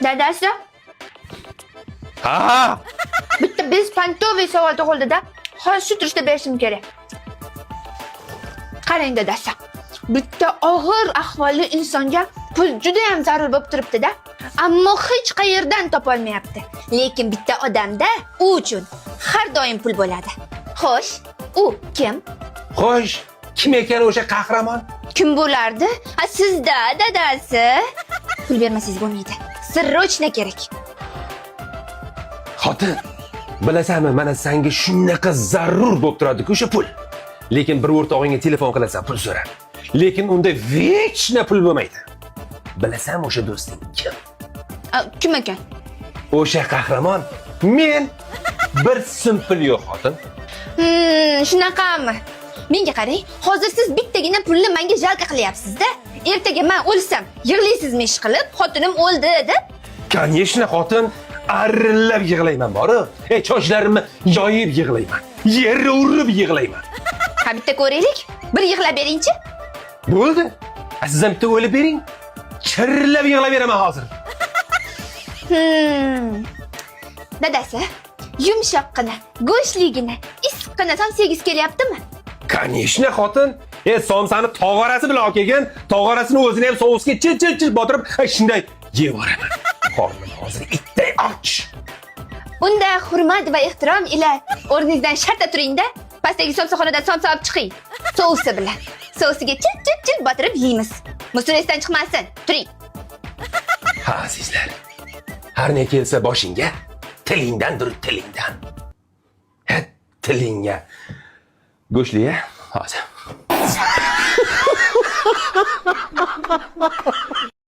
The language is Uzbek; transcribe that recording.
Dadasi, Ha, bitta беспонтовый savol tug'ildi-da. Hozir shu turishda berishim kerak. Qarang, dadasi. Bitta og'ir ahvolli insonga pul juda ham zarur bo'lib turibdi-da. Ammo hech qayerdan topolmayapti. Lekin bitta odamda u uchun har doim pul bo'ladi. Xo'sh, u kim? Xo'sh, kim ekan o'sha qahramon? Kim bo'lardi? Ha, sizda, dadasi. Pul bermasangiz bo'lmaydi. Срочно kerak. Xotin, bilasanmi, mana senga shunaqa zarur bo'lib turadi-ku o'sha pul. Lekin bir o'rtog'ingga telefon qilasan pul so'rab. Lekin unda вечно pul bo'lmaydi. Bilasanmi o'sha do'sting kim? A, kim ekan? O'sha qahramon men. Bir so'm pul yo'q, xotin. Shunaqami? Menga qarang, hozir siz bittagina pulni menga жалко qilyapsiz-da. Ertaga men o'lsam, yig'laysizmi ish qilib, xotinim o'ldi deb? Конечно, xotin, arillab yig'layman borib. Ey, sochlarimni yoyib yig'layman. Yerga urib yig'layman. Ha, bitta ko'raylik. Bir yig'lab beringchi. Bo'ldi. A, siz ham bitta o'ylab bering. Chirillab yig'lab beraman hozir. Dadasi, yumshoqqina, go'shtligina, issiqqina somsa yegisi kelyaptimi? Конечно, xotin. E, somsani tog'orasi bilan olib kelgin, tog'orasini o'zini ham sousga chil chil chil botirib, shunday yeb yuboraman. Qornim hozir itday och. Unda hurmat va ehtirom ila o'rningizdan shartta turing-da, pastdagi somsaxonadan somsa olib chiqing. Sousi bilan. Sousiga chil chil chil botirib yeymiz. Musor esdan chiqmasin. Turing. Ha, azizlar. Har ne kelsa boshingga, tilingdandir, tilingdan. Ha, tilingga. Go'shtli, hozir.